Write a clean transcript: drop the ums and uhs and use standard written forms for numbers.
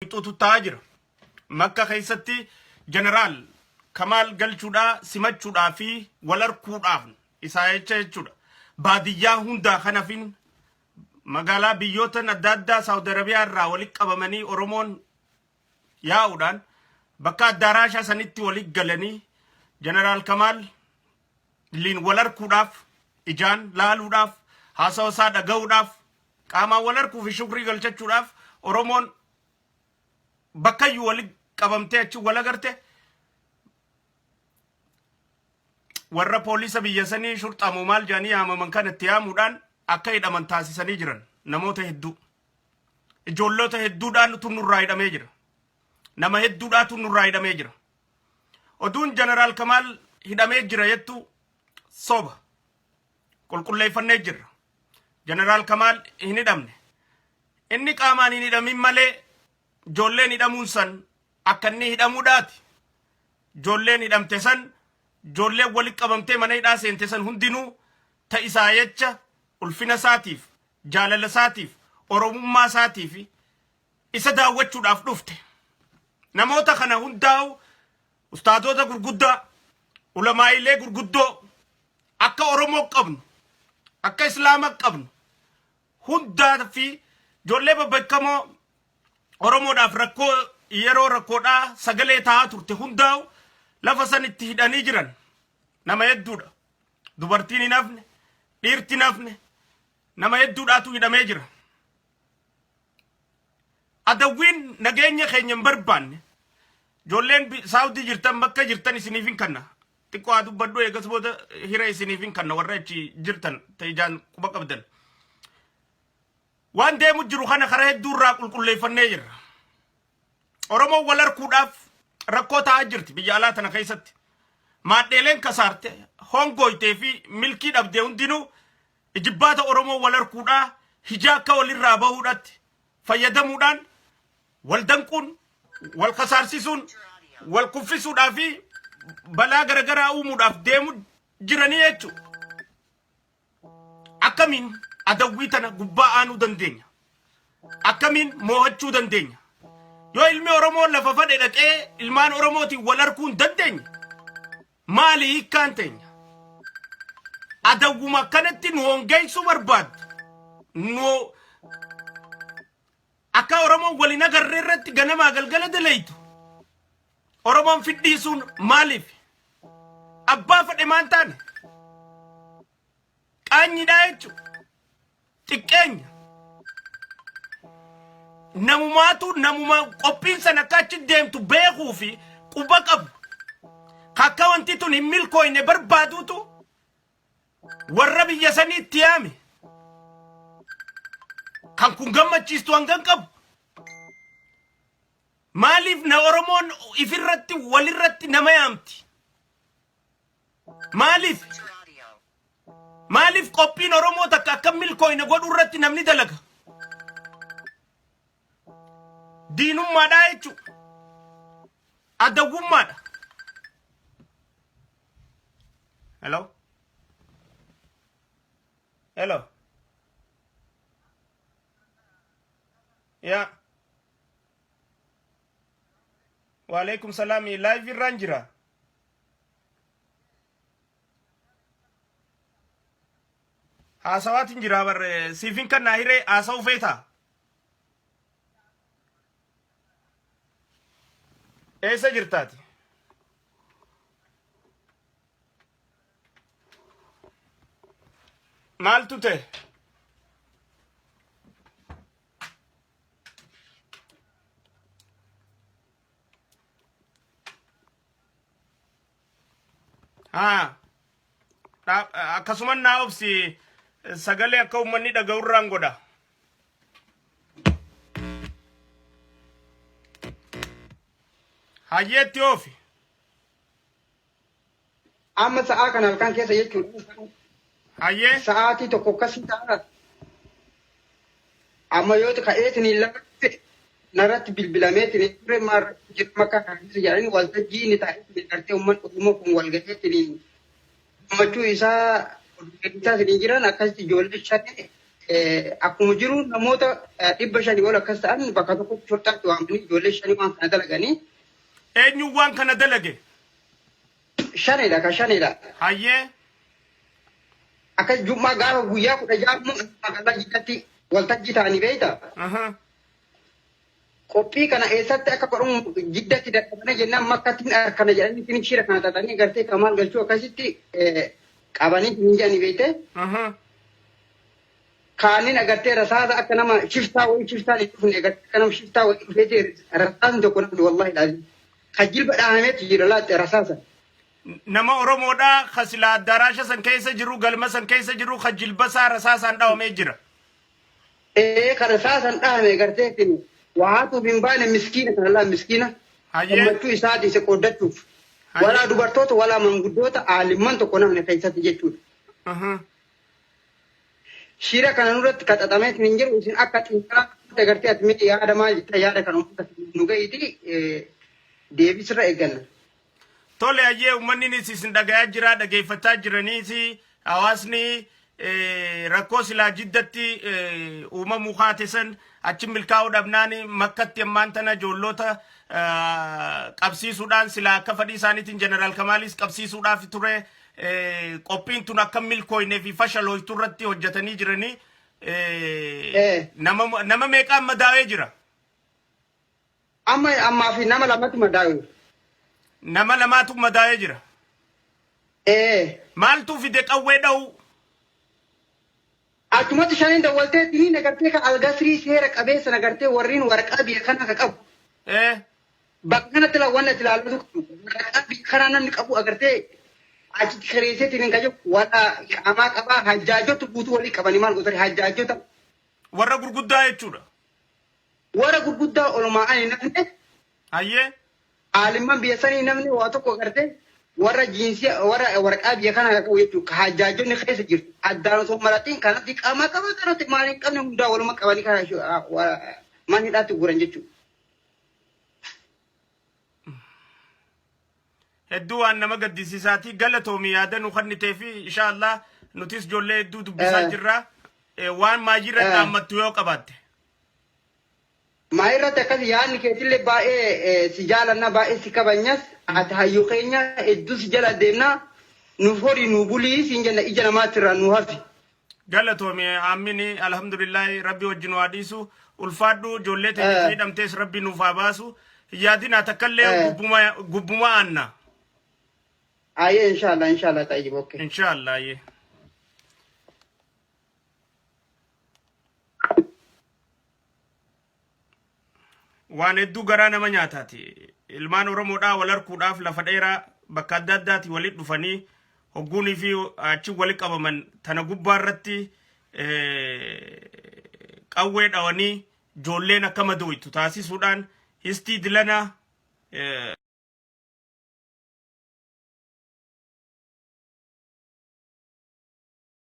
fixuutu ta'aa jira. Makka keessatti Jeneraal Kamaal galchuudhaa simachuudhaa fi wal arkuudhaaf isaa jecha jechuudha. Baadiyyaa hundaa kan hafin magaalaa biyyootan adda addaa Saawud Arabiyaa irraa walitti qabamanii Oromoon yaa'uudhaan bakka addaaraashaa sanitti walitti galanii Jeneraal Kamaal liin wal arkuudhaaf ijaan laaluudhaaf haasawa isaa dhaga'uudhaaf qaamaan wal arkuu fi shukrii galchachuudhaaf Oromoon bakkayyuu walitti qabamtee achi wal agarte. Warra poolisa biyya sanii shurxamoo maal jedhanii yaamaman kan itti yaamuudhaan akka hidhaman taasisanii jiran. Namoota hedduu, ijoollota hedduudhaan tu nurraa hidhamee jira. Nama hedduudhaatu nurraa hidhamee jira. Oduun Jeneraal Kamaal hidhamee jira jettu soba. Qulqulleeffannee jirra. Jeneraal Kamaal hin hidhamne. Inni qaamaan hin hidhamin malee ijoolleen hidhamuun san akka inni hidhamuudhaati. Ijoolleen hidhamte san, ijoolleen walitti qabamtee mana hidhaa seente san hundinuu ta isaa jecha ulfina isaatiif, jaalala isaatiif, Oromummaa isaatiif isa daawwachuudhaaf dhufte. Namoota kana hundaa'u ustaadota gurguddaa, ulamaa'ilee gurguddoo akka Oromoo qabnu, akka Islaama qabnu hundaa fi ijoollee babbeekamoo Oromoodhaaf rakkoo yeroo rakkoodhaa sagalee ta'aa turte hundaa'u lafa san itti hidhanii jiran. Nama hedduudha. Dubartiin hin hafne, dhiirti hin hafne, nama hedduudhaatu hidhamee jira. Adawwiin nageenya keenya hin barbaanne, ijoolleen Saawudii jirtan, bakka jirtan isiniif hin kanna. Xiqqoo haa dubbadhu, eegas booda hira isiniif hin kanna. Warra achi jirtan ta'e ijaan quba qabdan. Waan deemu jiru kana karaa hedduu irraa qulqulleeffannee jirra. Oromoon wal harkuudhaaf rakkoo ta'aa jirti biyya alaa tana keessatti. Maadheeleen kasaarte, hongooytee fi milkii dhabdee hundinuu ijibbaata Oromoo wal harkuudhaa hijaa akka walirraa bahuudhaatti fayyadamuudhaan wal danquun, wal kasaarsisuun, wal kuffisuudhaa fi balaa garagaraa uumuudhaaf deemu jiranii jechuudha. Akkamiin adawwii tana gubbaa aanuu dandeenya? Akkamiin moo'achuu dandeenya? Yoo ilmi Oromoo lafa fadhe dhaqee ilmaan Oromootiin wal arguu hin dandeenye, maali hiikkaan teenya? Adawwuma akkanatti nu hongeessuu barbaaddu. Nu akka Oromoon wal hin agarree irratti ganamaa galgala dalaytu. Oromoon fidhiisuun maaliif? Abbaa fedhe maan taane? Qaanyiidhaa jechuudha. Xiqqeenya. Namumaatu namuma qophiin sana akka achi deemtu beekuu fi quba qabu. Akka wanti tun hin milkooyne barbaaduutu warra biyya sanii itti yaame. Kan kun gammachiistu hangan qabu. Maaliif na Oromoon ifirratti walirratti nama yaamti? Maaliif? Maaliif qophiin Oromoo takka akka milkooyne godhuu irratti namni dalaga? Diinummaadhaa jechuudha. Adawwummaadha. Hello? Hello? Yaa. Waalaikum salaami. Live irraan jira. Haasawaatiin jira bar, siifin kan naa hiree haasa'uu feetaa? Eessa jirtaati? Maaltu ta'e? Haa. Akkasuman naa obsi, sagalee akka uummanni dhaga'urraan godha. Hayyeetti oofi. Amma sa'aa kana halkan keessa jechuudha. Hayyee. Sa'aatii tokko akkasii ta'a. Amma yoo ka'eetiin lafa narratti bilbilameetiin ture maal jiru makka kaasisa jedhanii waltajjii inni taa'eetiin gartee uummanni Oromoo kun wal gaheetiin gammachuu isaa isaa isin jiran akkasitti ijoollee shanee Akkuma jiru namoota 500 ol akkas ta'an bakka tokkotti shorxaatti waamanii ijoollee shanii waan kana dalaganii. Eenyuun waan kana dalage? Shanidha ka shanidha. Hayyee. Akkas jummaa gaafa guyyaa 16 immoo magaalaa Jiddaatti waltajjii ta'anii beekta. Qophii kana eessatti akka godhamu Jiddatti dadhabanii jennaan Makkatti hin arkana jedhanii isin shira kana xaxanii gartee Kamaal Galchuu akkasitti qabanii hin jedhanii beekte. Kaaniin agartee rasaasa akka nama shiftaa wayii shiftaan hin dhufne agartee akka nama shiftaa wayii dhufeeti rasaasni tokko namni wallahi laazim. Ka jilba dhahameetu jira laatte rasaasa. Nama Oromoodhaa ka silaa addaraasha san keessa jiru galma san keessa jiru ka jilbasaa rasaasaan dhawamee jira. Ee ka rasaasan dhahame gartee isin waa haatuuf hin baane miskiina kana laa miskiina Hayyee. gammachuu isaati isa qooddachuuf. Hayyee. Walaa dubartoota walaa manguddoota aalimman tokko namni keessatti jechuudha. Shira kana nurratti ka xaxamee isin hin jiru isin akka xiinxalaatti agartee ati mee yaada maal jetta yaada kana uummata nu ga'iiti deebii sirra eegganna. Tole hayyee, uummanninis isin dhagayaa jira, dhageeffachaa jiraniis. Hawaasni rakkoo silaa Jiddatti uumamuu kaate san achi milkaa'uu dhabnaan Makkatti ammaan tana ijoollota qabsiisuudhaan silaa akka fedhii isaaniitiin Jeneraal Kamaalis qabsiisuudhaaf ture qophiin tun akka milkooynee fi fashalooytu irratti hojjetanii jiranii. Nama meeqaan madaa'ee jira? Amma ammaa fi nama lamatu madaa'e. Nama lamaatu madaa'ee jira. Ee. Maaltu fide qawwee dha'uu? Achumatti shaniin dawwaltee tiniin agartee ka algasrii seera qabeessa agartee warreen waraqaa biyya kana ka qabu. Bakka kanatti la wanna itti ilaalatu qabu. Waraqaa biyya kanaa namni qabu agartee achitti kireessee tiniin ka jiru warra qaamaa qabaa hajjaajota guutuu walii qabanii maal gootari hajjaajota. Warra gurguddaa jechuudha. Warra gurguddaa olumaa ani namni Aalimman biyya sanii namni waa tokko agartee warra jiinsiya warra waraqaa biyya kanaa ka qabu jechuudha. Ka hajjaajonni keessa jirtu. Addaan osoo hin maratiin kanatti qaamaa qaba kanatti maal hin qabne hundaa waluma qabanii kana mana hidhaatti guuran jechuudha. Hedduu waan nama gaddisiisaati. Galatoomi yaada nu kennitee fi insha Allah nutis ijoollee hedduu dubbisaa jirra. Waan maayirra dhaammattu yoo qabaatte. Maa irratti akkas yaadni keetillee baay'ee si jaalanna, baay'ee si kabanyas. Ati hayyuu keenya, hedduu si jala deemna. Nuuf horii nuu bulii siin jenna, ija namaatirraa nu hafi. Galatoomi Aamini, alhamdulillahi, rabbi wajjin waa dhiisu. Ulfaadhu, ijoollee teenya hidhamtees rabbi nuuf haa baasu. Hin yaadinaa takkallee, gubbuma gubbuma aanna. Ayyee, inshallah, inshallah, tayyib, okay. Inshallah, ayyee. Waan hedduu garaa nama nyaataati. Ilmaan Oromoodhaa wal harkuudhaaf lafa dheeraa bakka adda addaati walitti dhufanii hogguunii fi achi walitti qabaman tana gubbaa irratti qawwee dhawanii ijoolleen akka madooytu taasisuudhaan histii dilanaa.